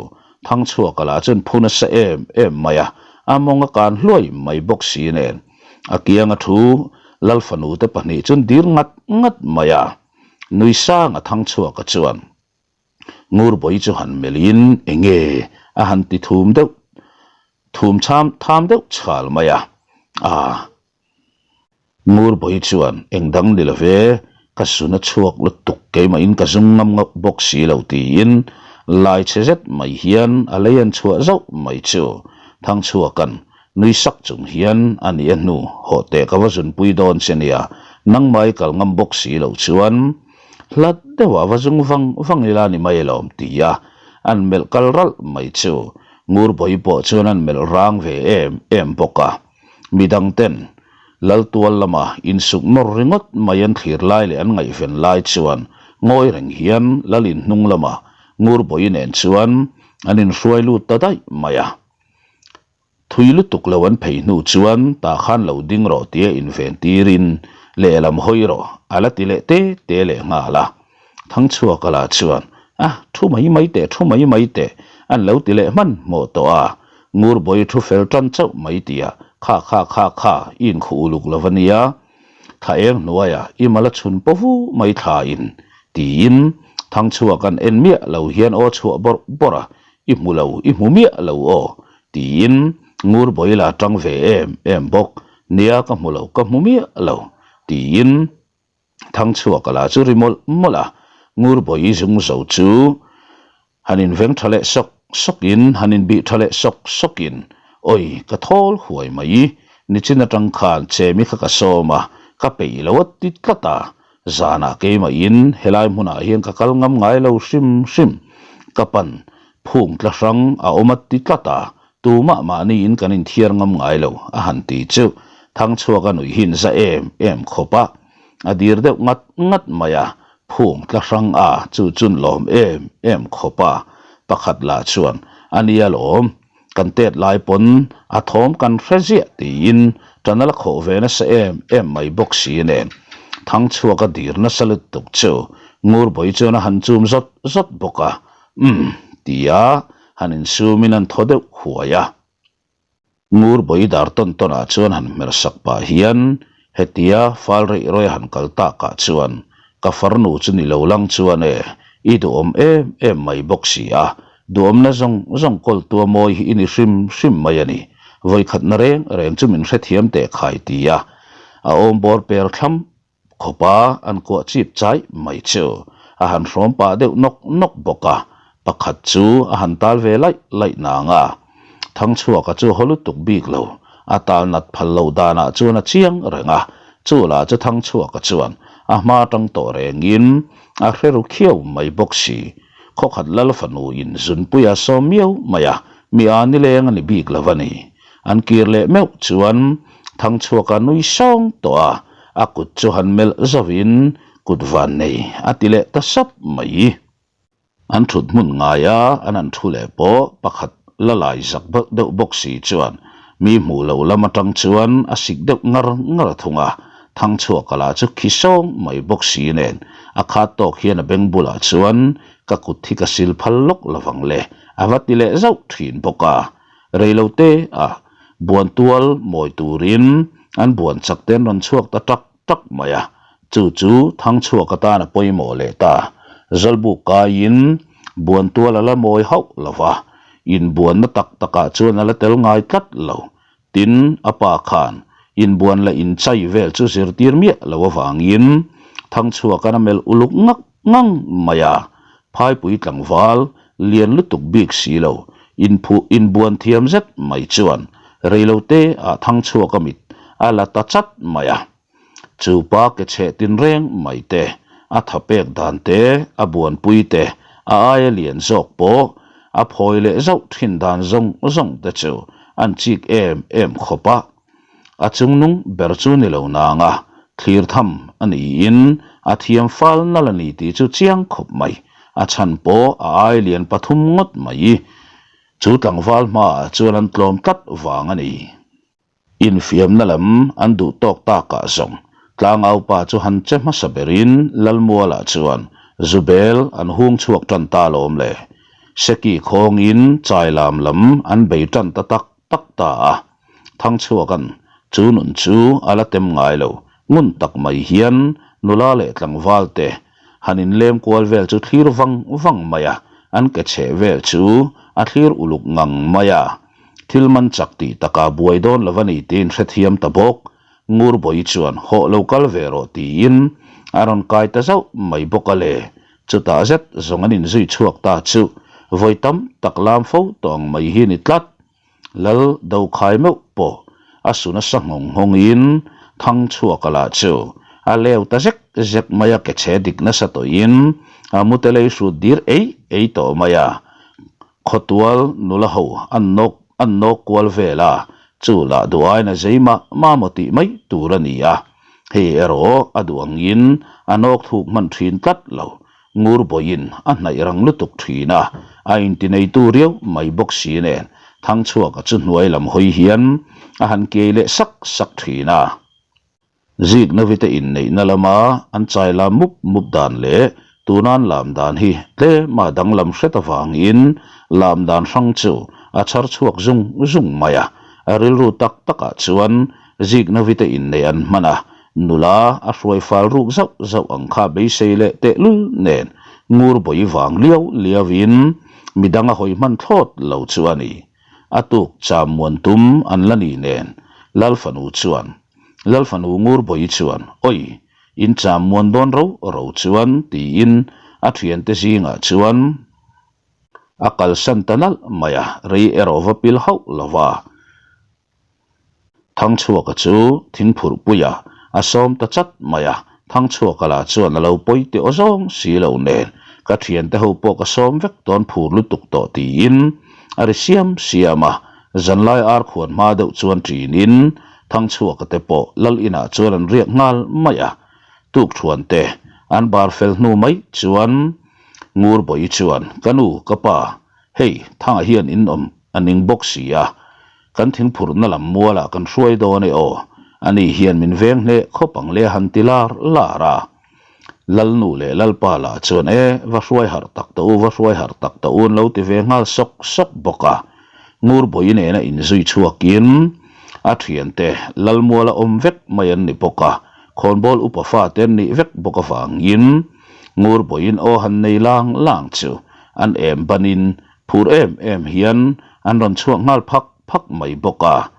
Thangchhuaka lah chuan phu nasa em em mai a, a mawng a kan hluai mai bawk si nen. A kianga thu Lalfanute pahnih chuan dir ngat ngat mai a, nui sanga Thangchhuaka chuan. Ngurbawi chu han melhin enge a han ti thum deuh thum chham tham deuh chhal mai a, aa. Ngurbawi chuan eng dang ni love, ka zun a chhuak lutuk keimahin ka zum ngam ngauh bawk si lo tiin lai chhe zet mai hian a lei an chhuah zauh mai chu Thangchhuaka'n nui sak chung hian a nih a hnu hawh teh ka va zunpui dawn che nia, nangmai kal ngam bawk si lo chuan Hlat deuhah va zung vang vang ila ni mai alawm ti a, an melh kal ralh mai chu. Ngurbawi pawh chuan an melh rang ve em em bawk a. Midang ten Laltual lama insuk nawr ringawt mai an thlir lai leh an ngaihven lai chuan ngawi reng hian Lalin hnung lama Ngurbawi nen chuan an inhruai lut ta daih mai a. Thui lutuk lo an phei hnu chuan tah khan lo ding rawh tia inven tirin lehlam hawi rawh a la ti leh te te leh nghal a. Thangchhuaka lah chuan a thu mai mai teh thu mai mai teh an lo ti leh hmanhmawh tawh a, Ngurbawi thu fel tan chauh mai tia kha kha kha kha i inkhuh uluk lo va nia, thla eng hnuaiah i mal a chhun paw vu mai thla in tiin Thangchhuaka'n en miah lo hian aw chhuah bawrh bawrh a, I hmu lo, i hmu miah lo aw, tiin Ngurbawi la tang ve em em bawk. Nia ka hmu lo, ka hmu miah lo, tiin Thangchhuaka lah chu ri mawlh mawlh a. Ngurbawi zung zo chu han inveng tha leh sawk sawkin, han inbih tha leh sawk sawkin, Awi, ka thawl huai mai, nichin atang khan chemi kha ka sawm a, ka peih lo a ti tlat a, Zanah keimahin helai hmunah hian ka kal ngam ngai lo hrim hrim. Ka pan phung tla hrang a awm a ti tlat a, tumah mahniin kan inthiar ngam ngai lo a han ti chu Thangchhuak a nuih hin za em em khawp a. A dir deuh ngat ngat mai a, phung tla hrang a chu chun lawm em em khawp a. Pakhat lah chuan a nia lawm. Kan tet lai pawn a thawm kan hre ziah tiin ṭan a la khawh ve nasa em em mai bawk si nen Thangchhuak a dir nasa lutuk chu Ngurbawi chuan a han chum zawt zawt bawk a, Umm tia han insumin an thaw deuh huai a. Ngurbawi dar tawn tawnah chuan han hmer sak pah hian Hetia fal reih rawih a han kal takah chuan ka farnu chu ni lo lang chuan e, i duhawm em em mai bawk si a, duhawmna zawng zawng kawltua mawi hi i ni hrim hrim mai a ni, vawikhatna reng reng chu min hrethiam teh khai ti a, a awm bawr per thlam khawp a, an kuah chip chai mai chu a han hrawm pah deuh nawk nawk bawk a, pakhat chu a han tal ve laih laih nang a. Thangchhuaka chu haw lutuk bik lo, a tal nat phal loh danah chuan a chiang reng a, chu lah chu Thangchhuaka chuan a hma atang tawh rengin a hre ru khiau mai bawk si. Khawkhat lal fanu in zunpui a sawm miau mai a, mi a nileng a ni bik lo a ni. An kir leh meuh chuan Thangchhuaka nui sawng tawh a, a kut chu han melh zauhin kut van nei a ti leh ta sap mai. An thut hmun ngaia an han thu leh pawh pakhat la lai zak deuh bawk si chuan mi hmuh loh lam atang chuan a sik deuh ngar ngar thung a. Thangchhuaka lah chu khi sawng mai bawk si nen a khat tawk hian a beng bulah chuan ka kut hi ka sil phal lawk lovang le a va ti leh zauh thin bawk a. Reilote ah buan tual mawi turin an buan chak te an rawn chhuak ta tak tak mai a, chu chu Thangchhuak atan a pawimawh leh ta. Zawlbuk kaiin buan tual a la mawi hauh lo va, inbuanna tak takah chuan a la tel ngai tlat lo. Tin, a pa khan inbuan leh inchai vel chu zirtir miah lo avangin Thangchhuakan a melh uluk ngak ngang mai a, phaipui tlangval lian lutuk bik si lo, inphuh inbuan thiam zet mai chuan reilote ah Thangchhuaka mit a la ta chat mai a. Chu pa ke chheh tinreng mai te, a tha pek dan te, a buanpui te, a aia lian zawk pawh a phawi leh zauh thin dan zawng zawng te chu an chik em em khawp a. A chungnung ber chu ni lo nang a, thlir tham a niin a thiam fal nal a ni tih chu chiang khawp mai. A chhan pawh a ai lian pathum ngawt mai. Chu tlangval hmaah chuan an tlawm tlat vang a ni. Infiamna lam an duh tawk takah zawng tlangaupa chu han che hmasa berin Lalmualah chuan Zubel an hung chhuak tan ta lawm le. Seki khawngin chailam lam an bei tan ta tak tak ta a. Thangchhuaka'n chu nun chu a la tem ngai lo, ngun tak mai hian nula leh tlangval te han inlem kual vel chu thlir vang vang mai a, an ke chheh vel chu a thlir uluk ngang mai a. Thil man chak tih takah buai dawn lo a ni tiin hrethiam ta bawk. Ngurbawi chuan hawh lo kal ve rawh tiin a rawn kai ta zauh mai bawk a le. Chutah zet zawng an inzui chhuak ta chu vawi tam tak lam fo tawh ang mai hi ni tlat. Lal Dokhai meuh pawh a su nasa nghawng nghawngin Thangchhuaka lah chu a leu ta zek zek mai a ke chhe dik nasa tawhin a mute lei hrut dir ei ei tawh mai a. Khawtual nula ho an nawk an nawk kual vel a, chu lah duh aiin a zei mah mah maw tih mai tur a ni a. Hei erawh a duh angin a nawk thuk hman thin tlat lo. Ngur bawiin a hnaih rang lutuk thin a, a intineitu riau mai bawk si nen Thangchhuaka chu hnuai lam hawi hian a han kiai leh sak sak thin a. Ziknovite inneihna lama an chai lam mup mup dan leh tunan lam dan hi tlema danglam hret avangin lam dan hrang chu a chhar chhuak zung zung mai a. A rilru tak takah chuan Ziknovite inneih an hman a, nula a hruai fal ruk zauh zauh ang kha beisei leh tehlul nen ngur bawi vang liau liauin midang a hawi hman thlawt lo chu a ni. A tuk cham muan tum an la ni nen Lalfanu chuan Lalfanu Ngurbawi chuan, Oi, in cham muan dawn ro ro chuan, tiin a thiante zingah chuan a kalsan ta nalh mai a, rei erawh va pil hauh lo va. Thangchhuaka chu thingphurhpuia a sawm ta chat mai a, Thangchhuaka lah chuan a lo pawi teh aw zawng si lo nen, ka thiante ho pawh ka sawm vek dawn phur lutuk tawh tiin a ri siam siam a, Zanlai ar khuan hma deuh chuan ṭinin Thangchhuaka te pawh lal inah chuan an riak nghal mai a. Tukthuan te an bar fel hnu mai chuan Ngurbawi chuan, Ka nu, ka pa, hei Thanga hian in awm a ning bawk si a, kan thingphurhna lam mualah kan hruai dawn e aw, ani hian min veng hneh khawp ang le a han ti lar lar a. Lalnu leh Lalpa lah chuan e, va hruai harh tak ta u, va hruai harh tak ta u an lo ti ve nghal sawk sawk bawk a. Ngurbawi nena inzui chhuakin a thiante Lalmuala awm vek mai an ni bawk a, khawnbawl upa fate an nih vek bawk avangin Ngurbawiin aw han nei lang lang chu an em banin phur em em hian an rawn chhuak nghal phak phak mai bawk a.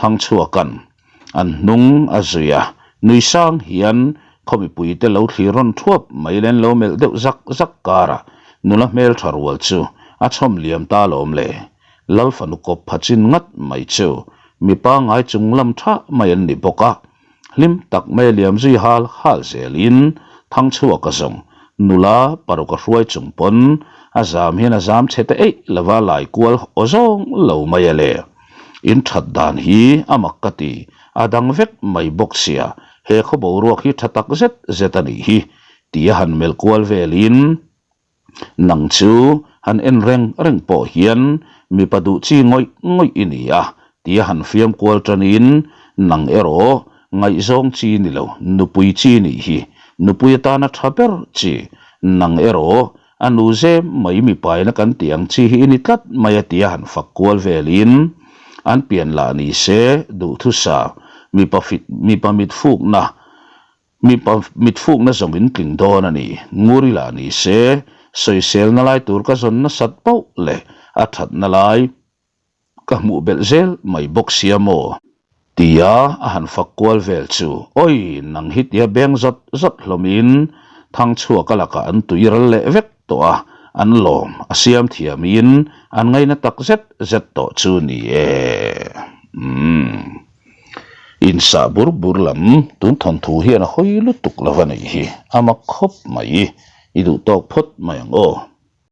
Thangchhuakan An hnung a zui a, nui sang hian khaw mipuite lo thlir rawn thuap mai len lo melh deuh zak zak karah nula hmeltha rual chu a chhawm liam ta lawm le. Lal fanu kawp pha chin ngat mai chu mi pangngai chung lam tha mai an ni bawk a, hlim tak mai a liam zui hal hal zelin Thangchhuaka zawng nula paruk a hruai chung pawn a zam hian a zam chhe ta eih lova lai kual aw zawng lo mai a le. In that dan hi a mak ka ti, a dang vek mai bawk sia, he khaw boruak hi tha tak zet zet a nih hi, tia han melh kual velin nang chu han en reng reng pawh hian mipa duh chi ngawih ngawih i ni a, tia han fiam kual tanin nang erawh. Ngaihzawng chi ni lo, nupui chi nih hi nupui atana tha ber chi, nang erawh a nu zem mai mipaina kan tih ang chi hi i ni tlat mai a tia han fak kual velin an pian lah ni se duhthusa mipa fit mipa mitfukna mipa mitfukna zawng in tling dawn a ni. Nguri lah ni se sawiselna lai tur ka zawn nasat pauh leh a thatna lai Ka hmuh belh zel mai bawk sia maw? Tia a han fak kual vel chu, Awi, nang hi tia beng zawt zawt hlawmin Thangchhuaka lakah an tui ral leh vek tawh a, an lawm a siam thiamin an ngaina tak zet zet tawh chu ni e. Umm. Insah bur bur lam tun thawnthu hian a hawi lutuk lo a nih hi, a mak khawp mai. I duh tawk phawt mai ang aw.